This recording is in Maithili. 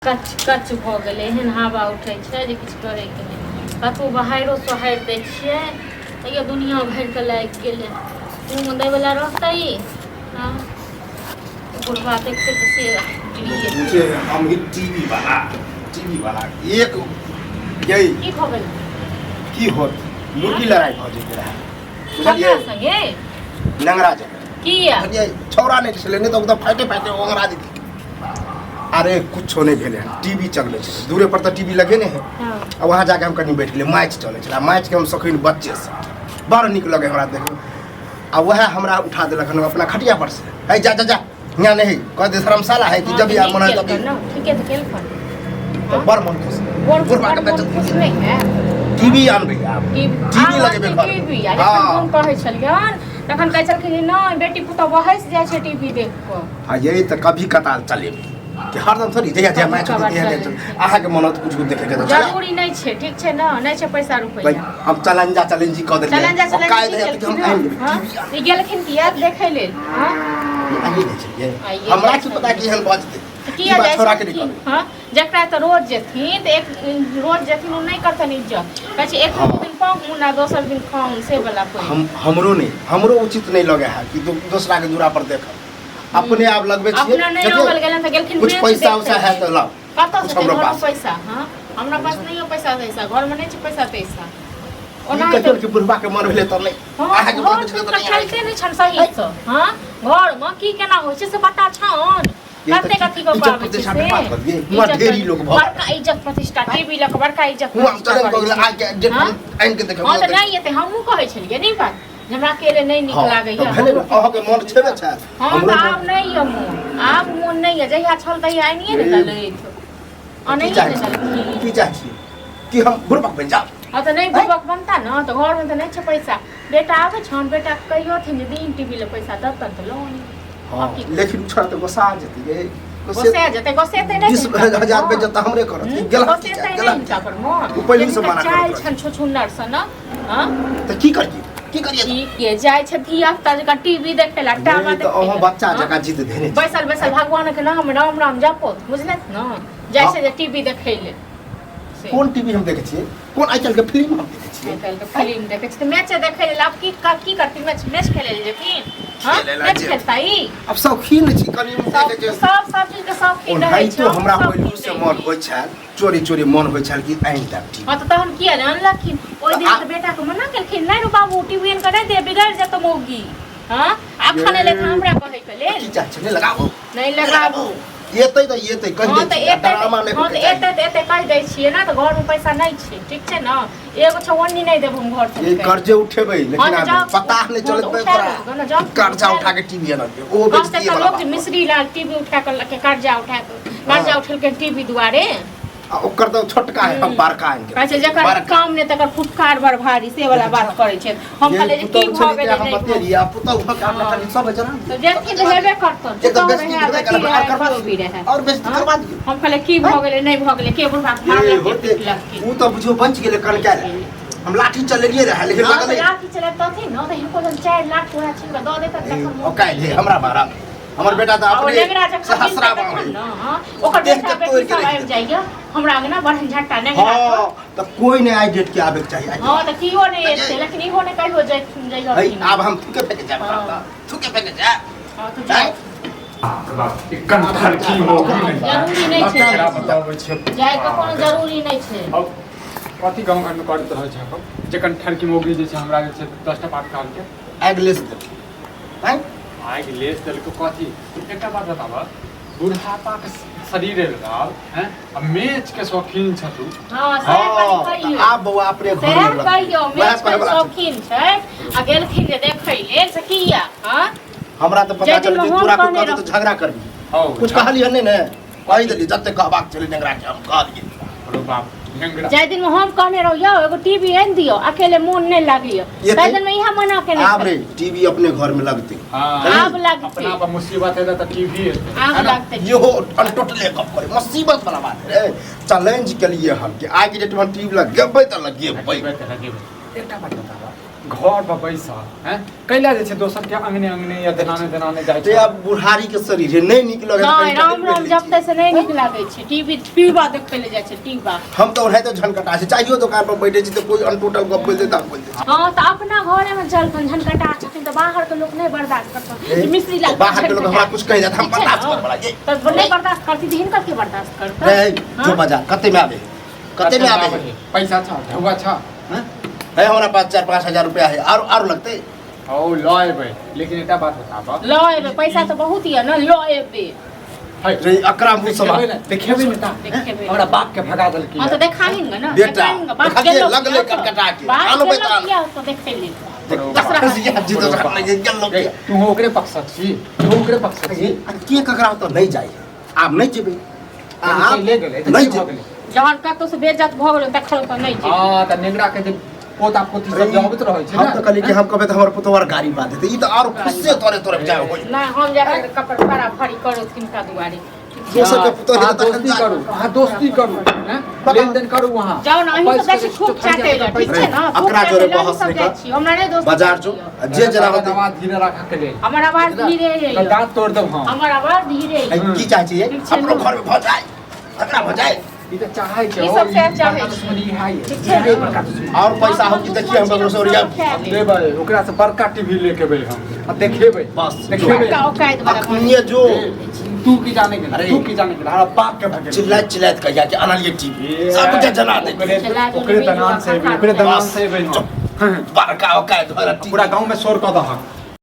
कच कच भऽ गेलै। एहन हवा उठै छै जे किछु करैके नहि। कतबो बहारिओ सोहारि दै छियै तैयो दुनिआँ भरिके लागि गेलै। मुँहमे दैवला रहतै ई? हँ, बुढ़बा देखतै तऽ से पूछे हम ही टीवी वाला, टीवी वाला एक यही की भऽ गेल? की होत, मुर्गी लड़ाई भऽ जेतै रहै, बुझलियै? ककरा संगे? नंगरा जगह। किया? बुझलियै, छौड़ा नहि छलै, नहि तऽ एकदम फाइटे फाइटे ओंगरा जेतै। अरे कुछो नहि भेलै हन, टीवी चलबै छै दूरे पर, तऽ टीवी लगे नहि है। आ वहाँ जाके हम कनि बैठ गेलियै, मैच चलै छलै। मैचके हम शौकीन बच्चेसँ, बड़ नीक लगै हमरा देखै। आ वएह हमरा उठा देलक हन अपना खटिया पर से, है जा जा जा, हियाँ नहीं कह दे, धर्मशाला है कि जब तऽ यार नीक मन है केलकन तब। ने, ठीके तऽ केलकन। तऽ बड़ मन खुश बड़ बुढ़बा के बड़ मन खुश नहि है। टीवी आनबै आब, टीवी लगेबै घर। टीवी आ जखन हम कहै छलियन तखन कहै छलखिन जे नहि, बेटी पुतहु बहसि जाइ छै टीवी देख कऽ। हाँ, यही तऽ कभी कताल चलेबै कि हरदम थोड़ी, जहिया जहिया मैच होतै तहिया तहिया। अहाँके मन होत कुछ देखे के तऽ चला। जरूरी नहि छै, ठीक छै ने? नहि छै पैसा भाई रुपैआ। हम चलंजा चलेंजी कऽ देलियै। चलंजा और काल्हि चलंजी रहै तऽ हम केलखिन। आनि लेबै हँ, टीवी आनि। ई गेलखिन किया देखै लेल? हँ। आइए जाइ छलियै। आइए हमरा जाइ की पता छलियै। कि एहन बजतै। तऽ ई किया बात जाइ छोड़ा के नहि छलखिन? कहबै। हँ, जकरा तऽ रोज जेथिन तऽ एक रोज जेथिन ओ नहि करतनि इज्जत। कहै छै एक दिन पाहुन आ दोसर दिन खाउन, से वला कोइ। हम हमरो नहि, हमरो उचित नहि लगे है कि दोसरा के दूरा पर देखब। अपने आप लगबै छियै। अपना नहि देखियौ, रोकल गेलनि तऽ गेलखिन कुछ मैच पैसा देखै उसा है लेल। तऽ लाउ। कतऽ कुछ से हमरो घरमे पास पैसा? हँ, हमरा पास नहि यऽ पैसा तैसा, घरमे नहि छै पैसा तैसा। ई ओना कहियौ कि बुढ़बा के मन भेलै तऽ नहि। हँ, अहाँके मन घर भेलै तऽ तऽ नहि आबै। खेलते नहि छनि सहीसँ। हँ, घरमे की केना होइ छै से पता छनि? ये तऽ कतेक की अथी कऽ इज्जत पाबै छै प्रतिष्ठा से बर्बाद कऽ दियै। हुआँ इज्जत ढेरी लोक भऽ बड़का इज्जत प्रतिष्ठा, टीवी लऽ कऽ बड़का इज्जत हुआँ प्रतिष्ठा चलै करै गेलै छै। आइ के डेट। हँ? आनि के देखबै। हँ, तऽ नहि एतै, हमहूँ कहै छलियै नहि बात जे हमरा अकेले नहि नीक हँ, लागैया। तऽ भेलै ने, अहाँके मोन छेबे छै। हँ, हमरो तऽ मोन- आब नहि यऽ मोन, आब मोन नहि यऽ। जहिया छल तहिया आनिए ने देलथि, की अनैए चाहै ने छी? देलखिन। की चाहै छी कि हम बुढ़बक बनि जाउ? हँ, तऽ नहि बुड़बक बनता ने तऽ घरमे तऽ नहि छै पैसा। बेटा आबै छनि, बेटाके कहियोथिन जे दिन टीवी लए पैसा देतनि तऽ लऽ आनी। हँ, आब की? लेकिन छोड़ा तऽ गोसा जेतै गे। गोसै जेतै, गोसेतै नहि 20 हिनका पर हजार मोन? बेइज्जत तऽ हमरे करत। हम्म, गेला गोसेतै नहि गेला हिनका पर मोन? ओ पहिलहि से जिनका मना चालि करैत छनि छुछुन्नर सन। हँ, तऽ की करियै, की करियै तऽ? ठीक ये, जाइ छै धिया पुता जकाँ टीवी देखै लए, टावर नहि, तऽ देखै अहाँ लए। बच्चा हँ? जकाँ जिद धेने छी। बैसल बैसल भगवान के नाम राम राम जपो, बुझलथि ने? जाइ छै जे टीवी देखै लेल से। कोन टीवी हम देखै छियै? कोन आइ काल्हिके फिल्म हम देखै छियै? आइ काल्हिके फिल्म देखै छी तऽ मैचे देखै लेल आब की की करथिन? मैच मैच खेलै लेल जेथिन? हँ, खेलै लए मैच जेथिन। खेलता ई? आब शौकीन छी कनि सब देखै छियै। सब सब चीज के शौकीन रहै छै। ओनाहितो हमरा हमहूँ पहिलु शौकीन से रही। मन होइ छल, चोरी चोरी मन होइ छल कि आनि देब टीवी। हँ, तऽ तहन किया ने अनलखिन ओहि दिन? तऽ बेटा के मना केलखिन, नहि रो बाबू, टीवी आनि कऽ नहि दे, बिगड़ि जेतौ मौगी। हँ, अखन एलै तऽ हमरा कहै के लेल। की चाहै छै? नहि लगाबू। नहि लगाबू। एतै तऽ एतै कहि हँ दै तऽ छियै, एतै। ड्रामा नहि हँ, होइके तऽ चाही। एतै तऽ एतै कहि दै छियै ने, तऽ घरमे पैसा नहि छै, ठीक छै ने? एगो चौअन्नी नहि देब हम घर से ये निकालि। कर्जे उठेबै हँ, लेकिन तऽ आब जाउ। पता नहि हँ, चलत तऽ बे उठा तोरा। लेब ने, जाउ। कर्जा उठा उठा के टीवी आनलियै, ओ कहतै बेचतियै तऽ वाला लोक जे बात। मिश्री लाल टीवी उठा कऽ के कर्जा उठा कऽ कर्जा हँ। उठेलकै टीवी दुआरे। आ ओकर तऽ छोटका है, हम बड़का आनि कहै छै के जकर बड़का। काम नहि तकर फुफकार बड़ भारी, से वाला बात करै छै। हम ये कहलियै जे की पुतहु भऽ छलै गेलै तें हम नहि भऽ बतेलियै, आ पुतहु भऽ के हमरा हँ। कनि सब जना तऽ जेथिन तऽ हेबे करतन। एकदम पुतहु बेइज्जती रहै, भेबे बेटी करत, रहै, और करबा केओ भी रहै। और बेइज्जती हँ? करबा दियौ। हम कहलियै की भऽ गेलै, नहि भऽ गेलै, के बुढ़बा के ये मारलक, के होते पिटलक? उ तऽ बुझियौ बचि गेलै कनकायल। हम लाठी चलेलियै रहै लेकिन हँ, तऽ लगलै। लाठी चलेतथिन ने तऽ हिनको जहन 4 लाख वएह छीन कऽ दऽ देतनि तखन ओ काल्हि हे हमरा मारब, हमर बेटा तऽ आ ओ अपने नेंगरा जखन सहस्रा मिलतै बाम तखन है। ने, हँ, ओकर देह बेटा के बेटी तोड़ि के सब राखि आबि देतै। जाइया हमरा अंगना बढ़न झट्टा नेंगरा हँ, के। तऽ कोइ नहि आइ डेट के आबैके चाही आइ। हँ, तऽ कियो नहि एतै, लेकिन इहो नहि कहियो है जइहथिन। आब हम थूके फेके जायब। हँ। थूके फेके जायब। हँ, तऽ जाउ। बाप, एखन ठरकी मौगी नहि। जरूरी नहि छै। एकरा बताबै छै। जाइके कोनो जरूरी नहि छै। अब कथी गाँव घरमे करैत रहै छै हम जखन ठरकी मौगी जे छै हमरा जे छै 10टा बात कहलकै। आगि लेस देलकै आँय। आगि लेस देलकै कथी? एकटा बात बताबऽ, बुढ़ापाके शरीर रहल हैं आ मेचके शौकीन छथु। हँ, सएह कनि हँ, तऽ कहियौ। आब बौआ अपने घर सएह मे लगतै। कहियौ, वएह मैच के कहैवला छै। शौकीन छै आ गेलखिन जे देखै लेल से किया? हँ, हमरा तऽ पता जाहि चल दिनमे कि हम तोरा कोइ कहने कहतौ तऽ रहौ। झगड़ा करबी। हौ। कुछ कहलियै नहि ने, कहि देलियै जते कहबाक छलै नेंगरा के हम कहलियै। अरे बाप, नेंगरा। जाहि दिन हम कहने रहौ यौ एगो टीवी आनि दियौ, अकेले मोन नहि लागैया, एतै? ताहि दिन इएह मना केने आब रे छलै। टीवी अपने घर में लगतै। हाँ। आब लगतै। अपना पर मुसीबत हेतै तऽ टीवी हेतै। आब है ना? लगतै। इहो अनटोटले गप करे मुसीबत वाला बात रे। चैलेंज के लिए हम कि आज के डेट में टीवी लगेबै तऽ लगेबै। लगेबै तऽ लगेबै। एकटा बात बताबऽ, घर पर बैसल हैं कैला जे छै दोसर के अंगने अंगने या दनाने दनाने जाइ ते छै। आब बुढ़ारी के शरीर है, नहि नीक लगे। नहि, राम राम जपते से नहि नीक लागै छै। टीवी पीबा देखै लए जाइ छै टीवा। हम तऽ ओनाहिते झनकटा छै, चाहियो दोकान पर बैठे छी तऽ कोइ अनटोटल गप बोलि देतै तऽ हम बोलि दै छी। हँ, तऽ अपना घरे में चलतन झनकटा छथिन तऽ बाहर के लोक नहि बर्दाश्त करतन। ए, मिश्री लाल बाहर के लोग हमरा कुछ कहि जात, हम बर्दाश्त कर बला ये। तऽ नहि बर्दाश्त करती तऽ हिनकर के बर्दाश्त करतन? रे जो बाजार कते में आबे, कते में आबे? पैसा छ, ढौआ छ हैं? है हमरा पास 4-5 हजार रुपया है, आरो आरो लगतै। औ ल एबै, लेकिन एकटा बात बताब। ल एबै, पैसा तऽ बहुत यऽ ने, ल एबै। है रे अकरा मुँह समा देखेबै ने, देखेबै ने ता देखेबै। हमरा बाप के भगा देलकै। हँ, तऽ देखाही ने ना, बेटा, देखाही ने, बात देखा के गेलो लगलै किया तो? कटकटा के। बात आनो गेलो बेटा। किया तो देखै ले। जी तो गेलो ए, तू ओकरे पक्ष छी, तू ओकरे पक्ष छी। आ के ककरा ओतऽ नहि जाइ, आब नहि जेबै। आब ले गेलै तऽ नहि की भऽ जेबै। गेलै? जहन कतौ से बेइज्जत भऽ गेलै तखन तऽ नहि जेबै। हँ, तऽ नेंगरा के जे पोता पोती सब जबैत रहै छै हम ने। तऽ कहलियै कि हम कहबै तऽ हमर पुतोहु आर गाड़ी बात देतै, ई तऽ आरो खुशे तोरे तोरे जाय होय। नहि, हम जाके कपड़ फड़ा फड़ी करू तिनका दुआरे। दोसर के पुतोहु अहाँ हेतै तखन दोस्ती जाय। करू, अहाँ दोस्ती करू, हैं? बताउ। लेनदेन करू वहाँ। जाउ ने, अहीं सब जाइ छी खूब चाटै लए, ठीक छै ने? खूब अकरा चाटै जोरे लए अहीं बहस सब नहि जाइ कर। छी, हमरा नहि दोस्त बाजार जो आ जे जेना होतै। आवाज धीरे राखऽ के लेल। हमर आवाज धीरे तऽ यऽ। दाँत तोड़ देब हम। हमर आवाज धीरे है, यऽ। की चाहै छियै? ठीक छै अपनो ने? घर में भऽ जाय, झगड़ा भऽ जाय। ई तऽ चाहै छै। ई ओ, सब सएह ई चाहै बड़का छै। दुश्मनी इएह यऽ। ठीक छै ने? इएह बड़का दुश्मनी। और पैसा हो कि देखिए हम ककरो से ओरिया हम लेबै, ओकरा से बड़का टीवी लेके एबै हम आ देखेबै। बस, देखेबै। बड़का औकात वाला। अखनिये जो। ए, तू की जाने गेल? अरे। तू की जाने गेल? हमरा बाप के भगेल। चिल्लाइत चिल्लाइत कहिया कि अनलियै टीवी, सब के जना दे। ओकरे चिल्ला ओकरे दनान से एबै, ओकरे दनान से एबै हम। बड़का औकात वाला टीवी। पूरा गांव में शोर कऽ दहक।